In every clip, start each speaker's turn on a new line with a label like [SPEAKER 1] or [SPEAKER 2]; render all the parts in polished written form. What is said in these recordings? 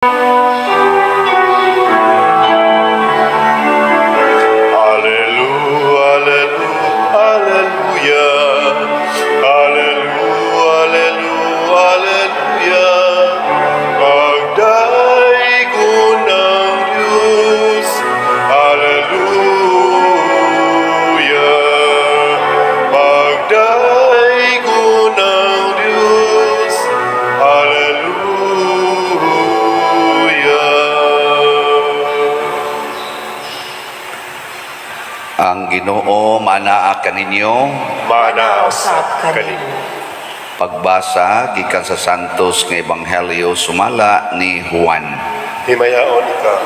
[SPEAKER 1] Alleluia, alleluia, alleluia. Alleluia, alleluia, alleluia. Pagdaygon ang Diyos. Alleluia. Pagdaygon ang Diyos. Alleluia.
[SPEAKER 2] Ang Ginoo manaa kaninyo.
[SPEAKER 1] Mana
[SPEAKER 3] Usab kanimo.
[SPEAKER 2] Pagbasa gikan sa Santos nga Ebanghelyo sumala ni Juan.
[SPEAKER 1] Himayaon ikaw.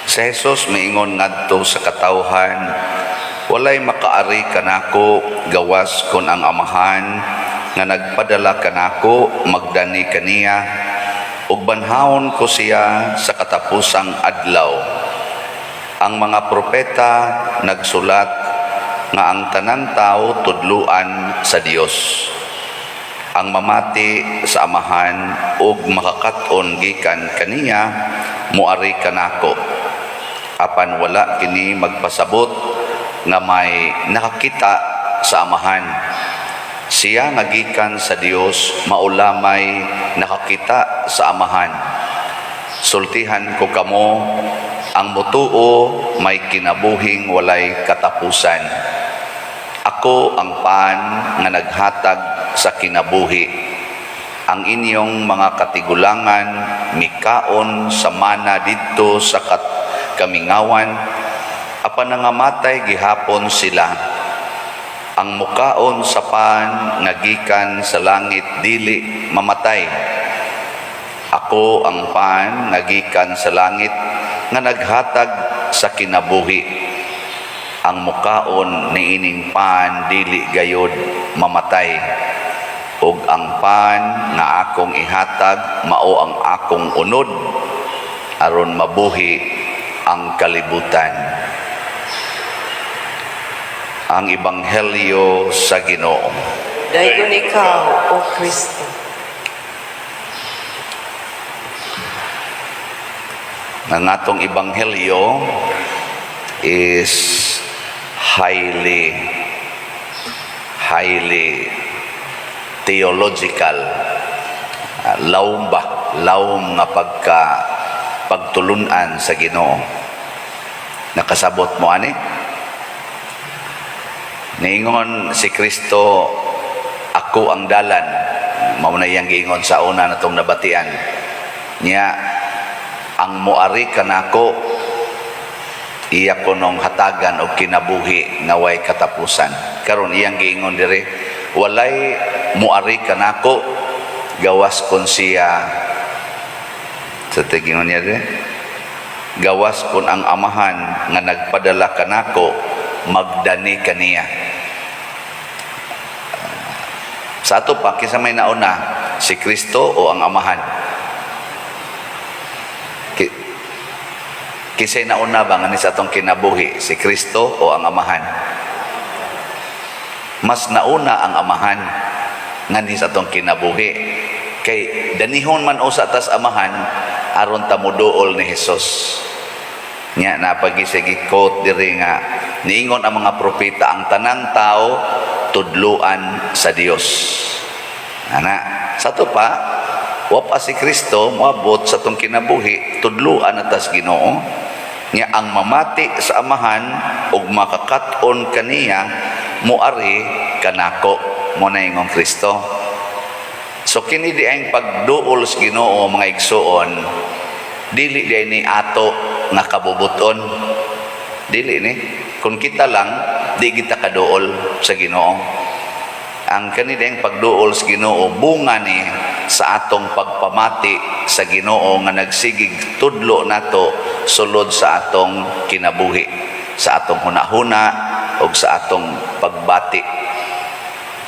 [SPEAKER 2] Si Jesus miingon ngadto sa katawhan, walay makaari kanako gawas kon ang Amahan nga nagpadala kanako magdani kaniya, ug banhawon ko siya sa katapusang adlaw. Ang mga propeta nagsulat nga ang tanan tao tudluan sa Dios. Ang mamati sa Amahan ug makakat-on gikan kaniya moari kanako. Apan wala kini magpasabot nga may nakakita sa Amahan. Siya nga gikan sa Dios mao lamay nakakita sa Amahan. Sultihan ko kamo, ang mutuo may kinabuhing walay katapusan. Ako ang pan nga naghatag sa kinabuhi. Ang inyong mga katigulangan mikaon sa mana didto sa kamingawan, apan nangamatay gihapon sila. Ang mukaon sa pan nga gikan sa langit dili mamatay. Ako ang pan nga gikan sa langit nga naghatag sa kinabuhi. Ang mukaon niining pan dili gayod mamatay. Ug ang pan nga akong ihatag mao ang akong unod aron mabuhi ang kalibutan. Ang Ebanghelyo sa Ginoo.
[SPEAKER 3] Daygon ikaw, O Kristo.
[SPEAKER 2] Ang atong Ebanghelyo is highly, highly theological. Lawom ba? Lawom nga pagtulunan sa Ginoo. Nakasabot mo ani? Niingon si Kristo, ako ang dalan. Mao na iyang giingon sa una natong nabatian. Niya, ang moari kanako iya kunong hatagan og kinabuhi nga way katapusan. Karon iyang giingon diri, walay moari kanako gawas kon siya sa tigingon niya diri, gawas kon ang Amahan nga nagpadala kanako magdani kaniya. Sa ato pa, kinsa may nauna, si Kristo o ang Amahan? Kinsay nauna ba nga ni sa atong kinabuhi, si Kristo o ang Amahan? Mas nauna ang Amahan nganhi sa atong kinabuhi. Kay danihon man usa tas Amahan aron ta moduol ni Hesus. Nya napagisigi quote diri nga niingon ang mga propeta ang tanang tao tudluan sa Dios. Ana, sa ato pa, wa pa si Kristo moabot sa atong kinabuhi, tudluan na tas Ginoo. Nya ang mamati sa Amahan ug makakat-on kaniya moari kanako, mo na ingong Kristo. So kini di ang pagduol sa Ginoo, mga igsuon, dili di ni ato nga kabubuton. Dili ni. Kung kita lang, di kita kaduol sa Ginoo. Ang kani di ang pagduol sa Ginoo bunga ni sa atong pagpamati sa Ginoo nga nagsigig tudlo nato sulod sa atong kinabuhi, sa atong hunahuna ug sa atong pagbati.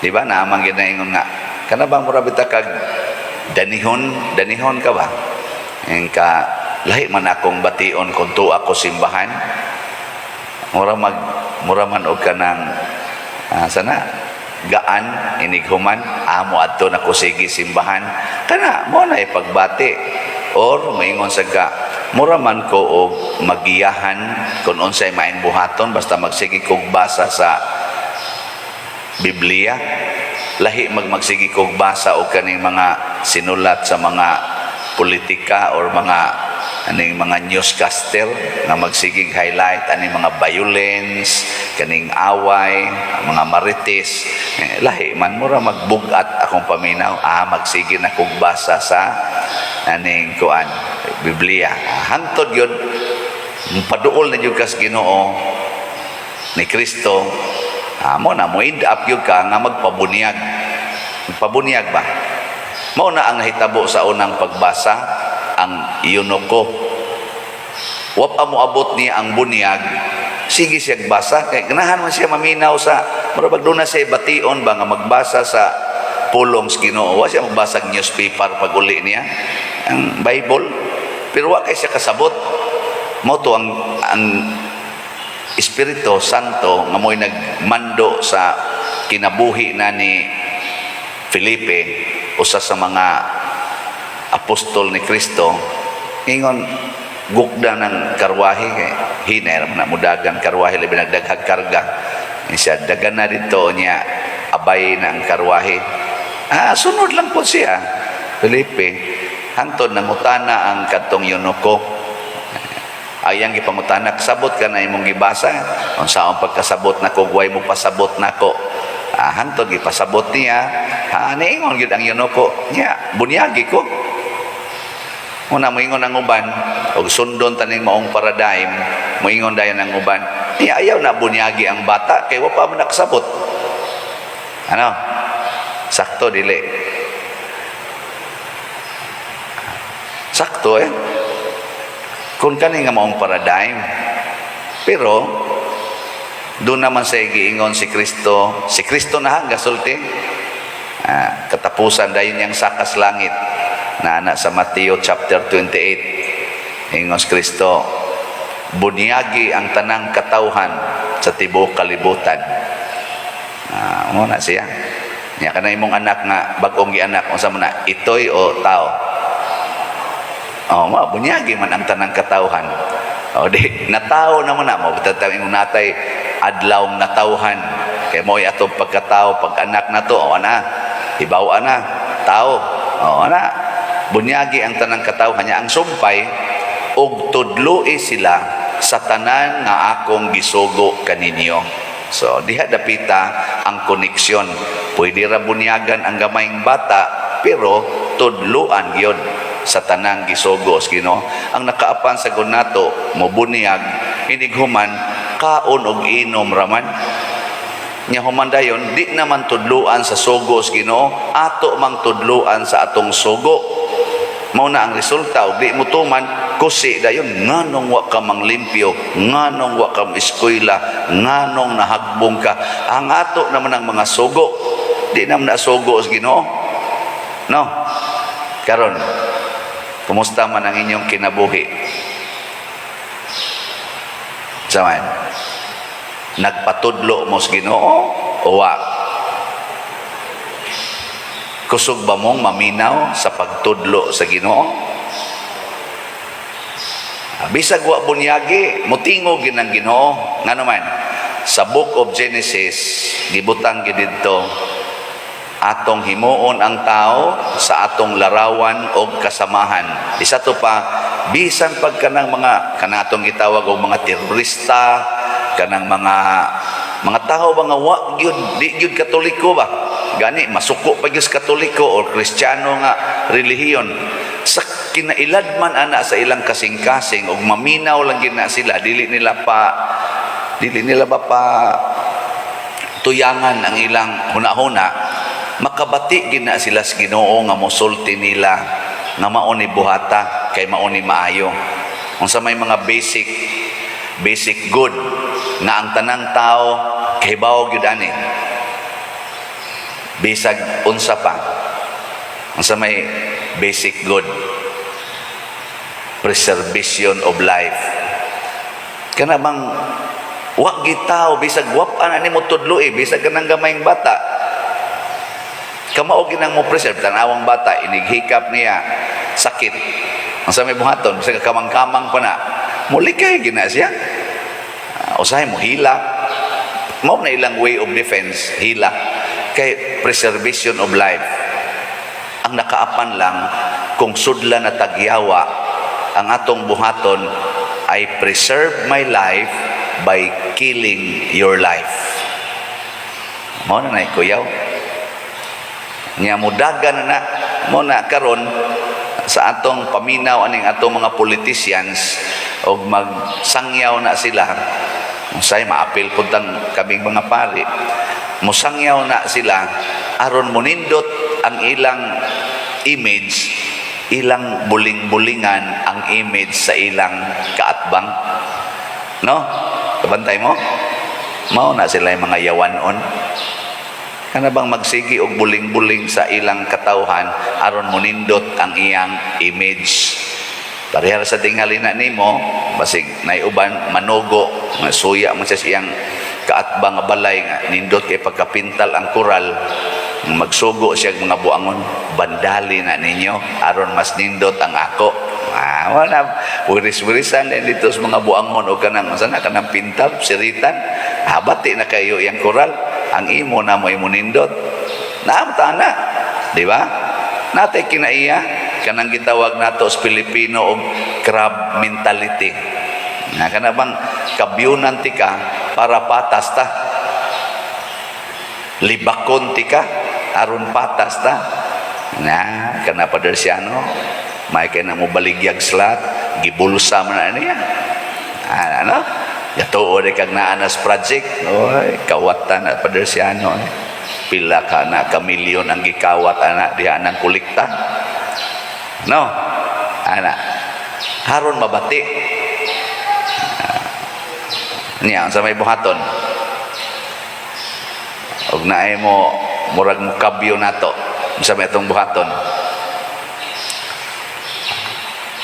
[SPEAKER 2] Di ba naamang ginaingon nga kana bang mura bita kag danihon, danihon ka ba? Ing ka lahi man akong bation kung tuwa ako simbahan. Mura man og kanang sana Gaan inighuman amo adto na ko sige simbahan kana mo na ipagbati or moingon sa ka mura man ko og magiyahan kung unsay maayong buhaton basta magsige kog basa sa Biblia. Lahi magsige kog basa og kaning mga sinulat sa mga politika or mga aning mga newscaster nga magsigig highlight aning mga violence, kaning away, mga marites. Eh, lahi man, mura magbugat akong paminaw. Ah, magsige na kog basa sa aning kuan, Biblia. Ah, hangtod yun paduol na jud kas Ginoo ni Kristo amo na mo end up gyud ka nga magpabuniyag, magpabuniyag ba. Mao na ang nahitabo sa unang pagbasa, ang eunuko. Wa pa moabot niya ang bunyag, sige siya basa kay ganahan man siya maminaw sa murag doon na siya bation ba nga magbasa sa pulong sa Ginoo. Wa siya magbasa og newspaper pag uli niya ang Bible, pero wa kay siya kasabot. Mo to ang Espiritu Santo nga mo'y nagmando sa kinabuhi na ni Felipe, usa sa mga apostol ni Kristo. Ingon, gukda ng karwahe kay hinay ra man na mudagan karwahe, labi nagdaghag karga. Siya dagan na dito niya, abay na ang karwahe. Ah, sunod lang po siya Felipe hangtod nangutana ang kadtong eunuko. Ayang gipangutana, "Sabot ka na imong gibasa?" "Unsaon pagkasabot nako, way mo pasabot nako." Ah, hangtod gipasabot niya. Ha, niingon gyud ang eunuko niya, "Bunyagi ko." Una moingon ang uban og sundon taning maong paradigm, moingon dayon ang uban niya, ayaw na bunyagi ang bata kay wa pa man nakasabot. Ano, sakto dili? Sakto eh kung kani nga maong paradigm. Pero doon naman sa giingon si Kristo, si Kristo na hangga sulti. Ah, katapusan dayon niyang sakas langit na ana sa Mateo chapter 28. Ingon si Kristo, bunyagi ang tanang katawhan sa tibuok kalibutan. Ah, mo na siya. Nya kana imong anak nga bag-ong gianak, unsa man na, itoy o tao? Oh, ma bunyagi man ang tanang katawhan. O di natao na mo na mo bitataw imong natay adlaw natawhan kay mo'y atong pagkatao pag anak na to o ana hibaw ana tao o ana bunyagi ang tanang katawhan niya. Ang sumpay og tudloi sila sa tanan nga akong gisugo kaninyo. So diha dapita ang koneksyon. Pwede ra bunyagan ang gamayng bata, pero tudluan gyud sa tanang gisugo sa Ginoo. Ang nakaapan sa gunato mo bunyag, inighuman kaon og inom raman nya, human dayon di naman tudluan sa sugo sa Ginoo, ato mang tudluan sa atong sugo. Mao na ang resulta og di mo tuman, kusi dayon, nganong wa ka manglimpyo, nganong wa ka eskwela, nganong nahagbong ka. Ang ato naman ang mga sugo, di naman na sugo sa Ginoo, no? Karon, kumusta man ang inyong kinabuhi? Saman nagpatudlo mo sa Ginoo o wa? Kusog ba mong maminaw sa pagtudlo sa Ginoo? Ah, bisag wa bunyagi, mutingog gyud ang Ginoo. Ngano man, sa Book of Genesis gibutang gyud didto, atong himuon ang tao sa atong larawan og kasamahan. Isa to pa, bisan pag kanang mga kanatong gitawag og mga terorista, kanang mga tao ba nga wa gyud, di gyud Katoliko ba, gani masuko pa gyud sa Katoliko or Kristiyano nga relihiyon, sa kinailadman ana sa ilang kasing-kasing og maminaw lang gyud na sila, dili nila ba pa tuyangan ang ilang hunahuna, makabati gid na sila sa Ginoo nga mosulti nila nga mao ni buhata kay mao ni maayo. Unsa may mga basic basic good nga ang tanang tao kahibaw gyud ani, bisag unsa pa? Unsa may basic good? Preservation of life. Kana bang wa gitaw, bisag wa pa na nimo tudlo eh, bisag kanang gamayng bata. Kamao ginang mo preserve tanawang bata inighikap niya sakit. Ang sa may buhaton bisag kamang-kamang pa na. Mulikay gina siya. Usahay mo hila. Mao na ilang way of defense, hila. Kay preservation of life. Ang nakaapan lang kung sudla na tagyawa ang atong buhaton, I preserve my life by killing your life. Mao na nay kuyaw. Nya mudagan na na mo na karon sa atong paminaw aning atong mga politicians og magsangyaw na sila. Unsay maapil pud tang kaming mga pari. Musangyaw na sila aron monindot ang ilang image, ilang buling-bulingan ang image sa ilang kaatbang. No? Kabantay mo? Mao na sila yung mga yawanon. Kana bang magsigi og buling-buling sa ilang katawhan aron monindot ang iyang image. Parehara sa tingali na nimo, basig naiuban manugo, nga suya mo siya sa iyang kaatbang nga balay nga nindot kay pagkapintal ang koral, magsugo siya og mga buangon, bandali na ninyo aron mas nindot ang ako. Ah, wala wiris-wirisan din dito sa mga buangon o kanang unsa na kanang pintal, siritan. Habati na kayo iyang koral, ang imo na mo imo nindot. Naamta na, di ba? Natay kinaiya kanang gitawag nato sa Pilipino og crab mentality. Na kana bang kabyunan ti ka para patas ta. Libakon ti ka aron patas ta. Na kana pa siya, may kay na mo baligyag slot, gibulsa man na niya. Ah, ano? Gatuo di kag naanas project. Oy, kawatan na Padersiano. Eh. Pila ka na ka milyon ang gikawat ana diha nang kolekta. No? Ana. Haron mabati. Ah, niya sa may buhaton. Og naay mo murag mo kabyo nato sa may atong buhaton.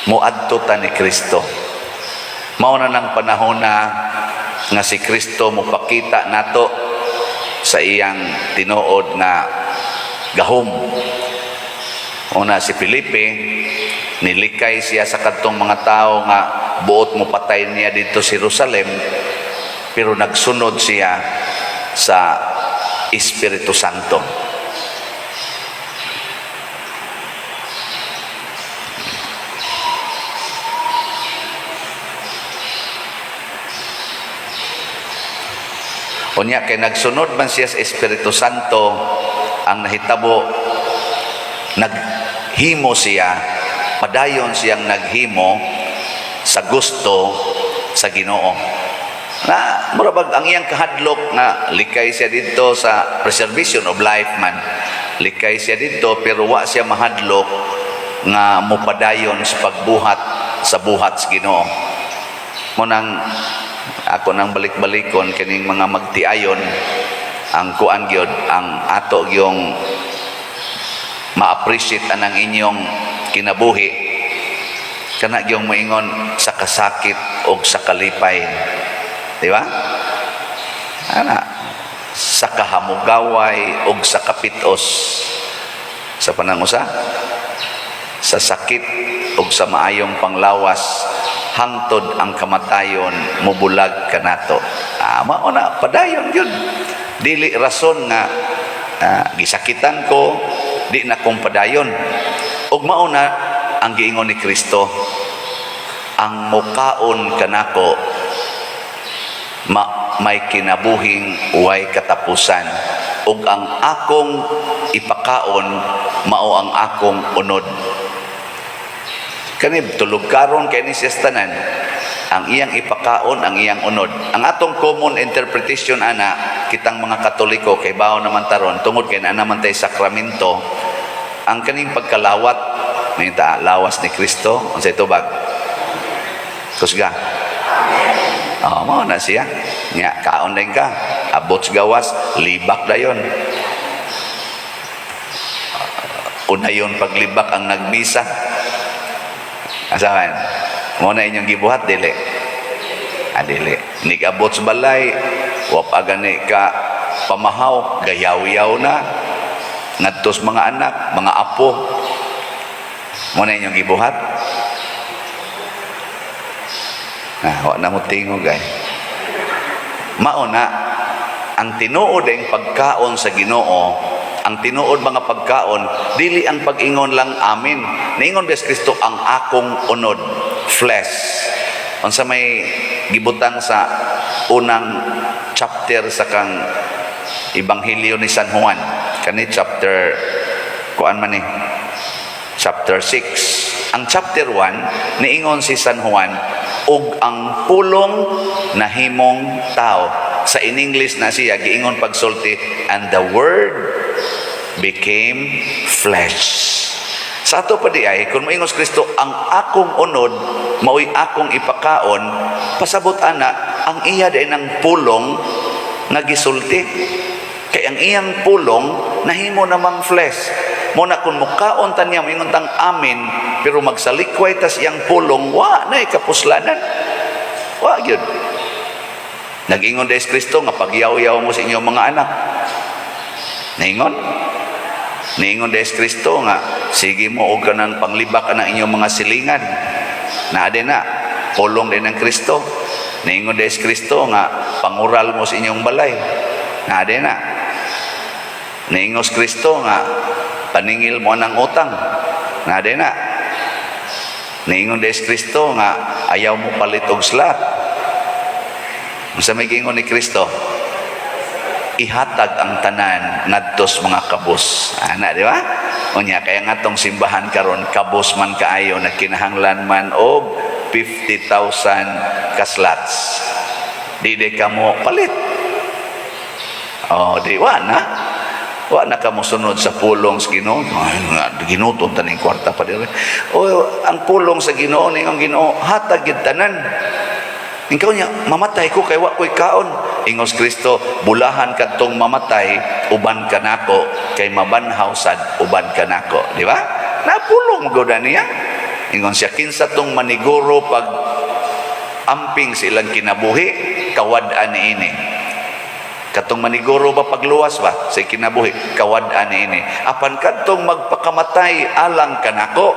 [SPEAKER 2] Muadto ta ni Kristo. Mao na nang panahon na nga si Kristo mopakita nato sa iyang tinuod nga gahom. Una si Felipe, nilikay siya sa kadtong mga tao nga buot mo patay niya dito sa Jerusalem, pero nagsunod siya sa Espiritu Santo. Unya kay nagsunod man siya sa Espiritu Santo, ang nahitabo naghimo siya, padayon siyang naghimo sa gusto sa Ginoo. Na mura bag ang iyang kahadlok nga likay siya dito sa preservation of life man. Likay siya dito pero wa siya mahadlok nga mopadayon sa pagbuhat sa buhat sa Ginoo. Mo nang ako nang balik-balikon kining mga magtiayon ang kuan gyud ang ato gyung ma-appreciate anang inyong kinabuhi kana gyung moingon sa kasakit og sa kalipay, di ba? Ana sa kahamugaway og sa kapitos sa panangusa, sa sakit og sa maayong panglawas, hangtod ang kamatayon mubulag kanato. Ah, mao na padayon gyud, dili rason nga gisakitan ko di na kong padayon. Ug mao na ang giingon ni Kristo, ang mukaon kanako may kinabuhing way katapusan ug ang akong ipakaon mao ang akong unod. Kani tulog karon kay ni siya tanan ang iyang ipakaon ang iyang unod. Ang atong common interpretation ana kitang mga Katoliko kay bawo naman taron tungod kay naa naman tay sakramento, ang kaning pagkalawat may ta lawas ni Kristo, unsay tubag? Kusga. Oh, mao na siya. Nya kaon din ka. Abot sa gawas, libak dayon. Unayon paglibak ang nagmisa. Asahan? Mo na inyong gibuhat dili. Ah, dili. Nigabot sa balay, wa pa gani ka pamahaw, gayaw-yaw na. Ngadto sa mga anak, mga apo. Mao na inyong gibuhat. Na, wa na mo tingog ay. Mao na ang tinuod ang pagkaon sa Ginoo, ang tinuod mga pagkaon, dili ang pag-ingon lang "Amen." Niingon ba si Kristo, "Ang akong unod," flesh. Unsa may gibutang sa unang chapter sa kang Ebanghelyo ni San Juan? Kani chapter kuan man ni, chapter 6. Ang chapter 1, niingon si San Juan, "Ug ang Pulong nahimong tao." Sa in English na siya giingon pagsulti, "And the Word became flesh." Sa ato pa di ay, kung moingon si Kristo, "Ang akong unod, maoy akong ipakaon," pasabot ana, ang iya din ang pulong nga gisulti. Kay ang iyang pulong, nahimo namang flesh. Mao na kung mukaon ta niya, moingon tang "Amen," pero magsalikway tas iyang pulong, wa na kapuslanan. Wa gyud. Nag-ingon si Kristo nga pagyaw-yaw mo sa inyong mga anak. Naingon? Niingon si Kristo nga sige mo og kanang panglibak ang inyong mga silingan. Naa din na pulong din ng Kristo. Niingon si Kristo nga pangural mo sa inyong balay. Naa din na. Niingon si Kristo nga paningil mo ng utang. Naa din na. Niingon si Kristo nga ayaw mo palit og slot. Unsa may giingon ni Kristo? Ihatag ang tanan ngadtos mga kabus. Ana, di ba? Unya kaya nga tong simbahan karon kabus man kaayo, nagkinahanglan man og 50,000 ka slots. Di di ka mo palit. Oh, di wa na. Wa na ka mosunod sa pulong sa Ginoo. Ay, nga, ginuton taning kwarta pa dire. O, ang pulong sa Ginoo, ning ang Ginoo hatag gid tanan. Ikaw niya, mamatay ko kay wa ko'y kaon. Ingos Kristo, bulahan kadtong mamatay, uban kanako, kay mabanhaw sad uban kanako. Di ba? Napulong mo niya. Ingon siya, kinsa tong maniguro pag amping sa ilang kinabuhi, kawad-an niini. Katong maniguro ba pagluwas ba sa kinabuhi, kawad-an niini. Apan kadtong magpakamatay alang kanako,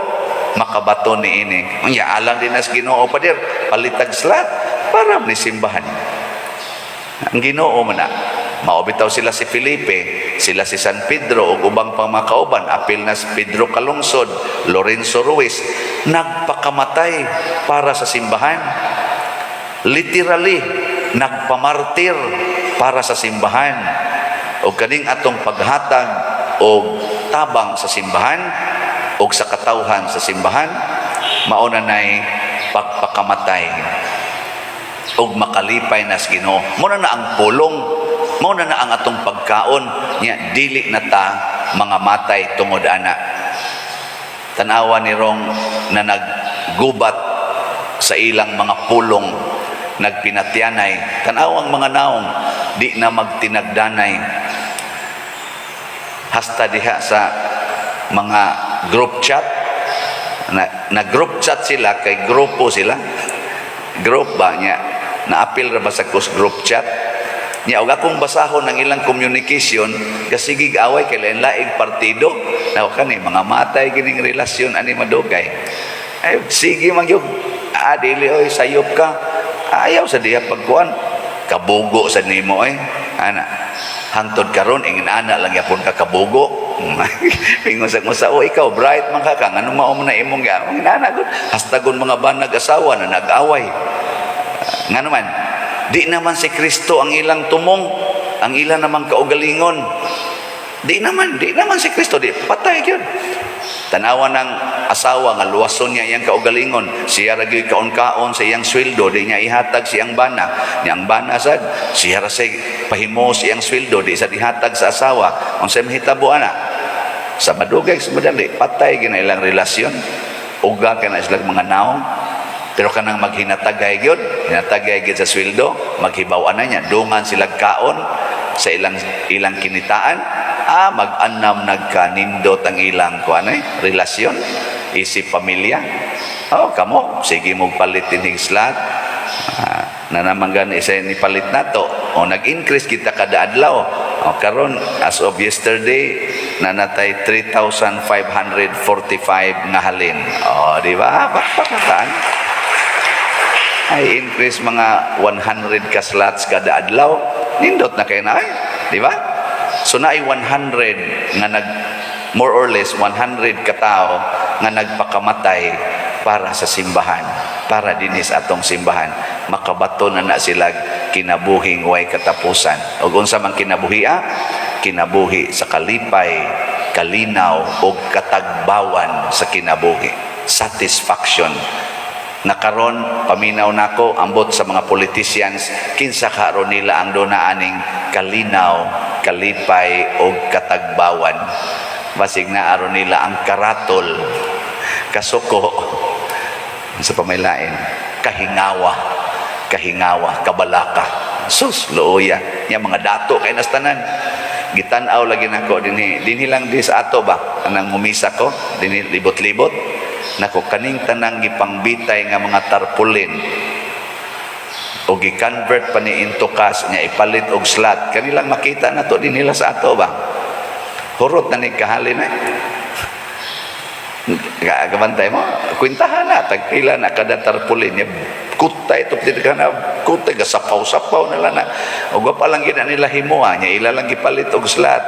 [SPEAKER 2] makabato niini. Unya alang din as Ginoo, pader, palitag slot para ni simbahan. Ang Ginoo man na. Mao bitaw sila si Felipe, sila si San Pedro ug ubang pang mga kauban, apil na si Pedro Calungsod, Lorenzo Ruiz, nagpakamatay para sa simbahan. Literally, nagpamartir para sa simbahan. O kaning atong paghatag og tabang sa simbahan o sa katawhan sa simbahan, mao na nay pagpakamatay ug makalipay na sa Ginoo. Mao na na ang pulong, mao na na ang atong pagkaon nya dili na ta mga matay tungod ana. Tanawa ni rong na naggubat sa ilang mga pulong, nagpinatyanay. Tanawang mga naong di na magtinagdanay. Hasta diha sa mga group chat na group chat sila kay grupo sila, group ba niya, naapil ra ba sa kus group chat niya. Og akong basahon ang ilang communication, kasigig away kay lain laing partido na. Kani mga matay gining relasyon ani madugay ay sige man gyud. Ah, dili oy, sayop ka, ayaw sa diha pagkuan, kabugo sa nimo eh. Ana hantod karon ingin ana lang yapon ka kabugo. Pingon sa kung sa, "Oh, ikaw bright man ka, kang ano mao mo na imong ga ingin ana gud." Hastagon mga banag asawa na nag-away. Nga naman di naman si Kristo ang ilang tumong, ang ilang namang kaugalingon. Di naman si Kristo, di patay gyud. Tanawa ng asawa nga luwason niya iyang kaugalingon. Siya ra gyud kaon-kaon sa iyang sweldo, di niya ihatag siyang bana. Niyang bana sad, siya ra say pahimo sa iyang sweldo, di sad ihatag sa asawa. Unsay mahitabo ana? Sa madugay sa madali, patay gyud na ilang relasyon. Uga kay na sila mga naong. Pero kanang maghinatagay gyud, hinatagay gyud sa sweldo, maghibaw na niya, dungan sila kaon sa ilang ilang kinitaan, ah, mag-anam nagkanindot ang ilang kuan eh, relasyon, isip pamilya. Oh, kamo, sige mo palit ining slot. Ah, na naman gani isa ni palit nato. O nag-increase kita kada adlaw. O, karon, as of yesterday, naa natay 3,545 nga halin. O, di ba? Pakpakaan. Ay increase mga 100 ka slots kada adlaw. Nindot na kaayo na ay. Di ba? So naay 100 nga nag, more or less 100 katao nga nagpakamatay para sa simbahan, para dinis atong simbahan makabato na na sila kinabuhing way katapusan. Ug unsa man kinabuhi, ah? Kinabuhi sa kalipay, kalinaw ug katagbawan sa kinabuhi, satisfaction na karon paminaw nako, ambot sa mga politicians, kinsa karon nila ang duna aning kalinaw, kalipay o katagbawan. Basig na aron nila ang karatol, kasuko sa pamailain, kahingawa, kahingawa, kabalaka. Sus, luoya nya mga dato kay nastanan. Gitan-aw lagi nako dinhi, dinhi lang di sa ato ba, anang mumisa ko dinhi, libot-libot nako kaning tanang gipangbitay nga mga tarpaulin o gi-convert pa ni into cash nga ipalit og slot. Kanilang makita na to dinhi lang sa ato ba. Hurot na ni kahalin eh. Gabantay mo, kwentahan na, tagpila na kada tarpaulin niya. Kutay ito, ka na, kutay, gasapaw-sapaw nila na. O pa lang gina nila himoa niya, ila lang gipalit og slot.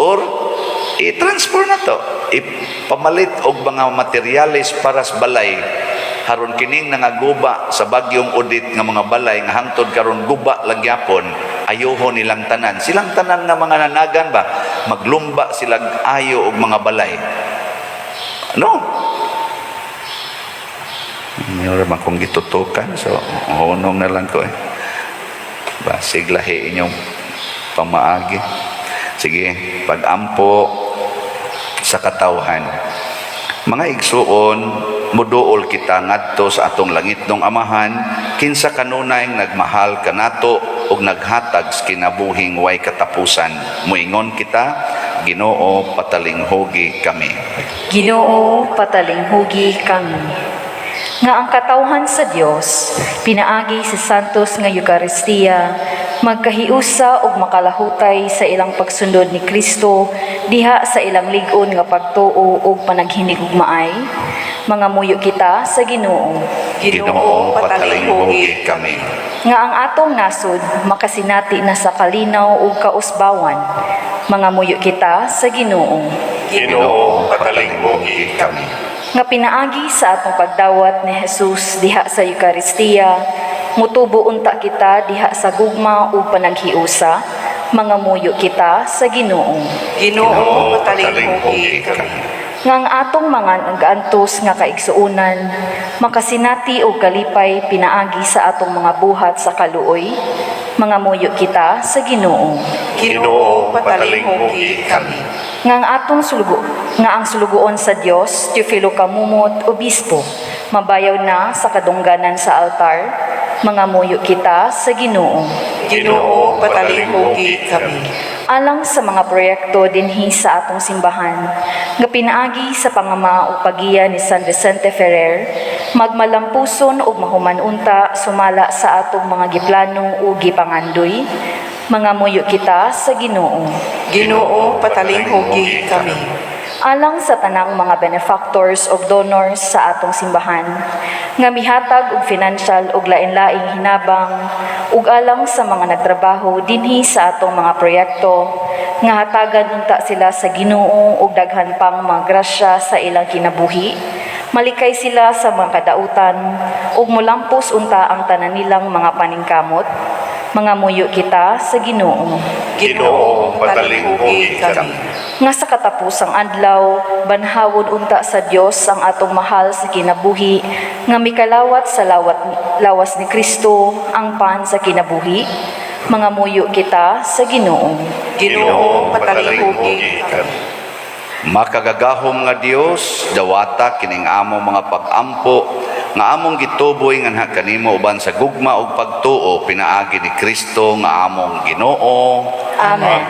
[SPEAKER 2] Or, i-transfer na to. Ipamalit og mga materyales para sa balay. Haron kining nangaguba sa bagyong Odette nga mga balay nga hangtod karon guba lang gyapon, ayuho nilang tanan. Silang tanan nga mga nanagan ba, maglumba silang ayo og mga balay. No? Inyo man kong gitutukan, so hunong na lang ko eh. Basig lahi inyong pamaagi. Sige, pag-ampo sa katawhan. Mga igsuon, muduol kita ngadto sa atong langitnong Amahan, kinsa kanunay nagmahal kanato ug naghatag sa kinabuhing way katapusan. Muingon kita, Ginoo, patalinghugi kami.
[SPEAKER 4] Ginoo, patalinghugi kami. Nga ang katawhan sa Dios pinaagi sa Santos nga Eukaristiya magkahiusa ug makalahutay sa ilang pagsundod ni Kristo diha sa ilang lig-on nga pagtuo ug panaghinigugmaay. Mangamuyo kita sa Ginoo.
[SPEAKER 2] Ginoo, patalinghugi kami.
[SPEAKER 4] Nga ang atong nasod makasinati na sa kalinaw ug kausbawan. Mangamuyo kita sa Ginoo.
[SPEAKER 1] Ginoo, patalinghugi kami.
[SPEAKER 4] Nga pinaagi sa atong pagdawat ni Jesus diha sa Eukaristiya, mutubo unta kita diha sa gugma ug panaghiusa. Mangamuyo kita sa Ginoo.
[SPEAKER 3] Ginoo, patalinghugi kami.
[SPEAKER 4] Nga ang atong mga nagaantos nga kaigsuonan makasinati og kalipay pinaagi sa atong mga buhat sa kaluoy. Mangamuyo kita sa Ginoo.
[SPEAKER 3] Ginoo, patalinghugi kami.
[SPEAKER 4] Nga ang sulugoon sa Dios Teofilo Camomot, obispo, mabayaw na sa kadungganan sa altar. Mangamuyo kita sa Ginoo.
[SPEAKER 3] Ginoo, patalinghugi kami.
[SPEAKER 4] Alang sa mga proyekto dinhi sa atong simbahan nga pinaagi sa pangama o pagiya ni San Vicente Ferrer magmalampuson ug mahuman unta sumala sa atong mga giplano ug gipangandoy. Mangamuyo kita sa Ginoo.
[SPEAKER 3] Ginoo, patalinghugi kami.
[SPEAKER 4] Alang sa tanang mga benefactors ug donors sa atong simbahan nga mihatag og financial ug lain-laing hinabang ug alang sa mga nagtrabaho dinhi sa atong mga proyekto nga hatagan unta sila sa Ginoo og daghan pang mga grasya sa ilang kinabuhi, malikay sila sa mga kadautan ug molampos unta ang tanan nilang mga paningkamot. Mangamuyo kita sa Ginoo.
[SPEAKER 1] Ginoo, patalinghugi kami.
[SPEAKER 4] Nga sa katapusang adlaw, banhawon unta sa Dios ang atong mahal sa kinabuhi nga mikalawat sa lawas ni Kristo, ang pan sa kinabuhi. Mangamuyo kita sa Ginoo.
[SPEAKER 3] Ginoo, patalinghugi kami.
[SPEAKER 2] Makagagahom nga Dios, dawata kining among mga pag-ampo nga among gituboy nganha kanimo uban sa gugma ug pagtuo pinaagi ni Kristo nga among Ginoo.
[SPEAKER 4] Amen.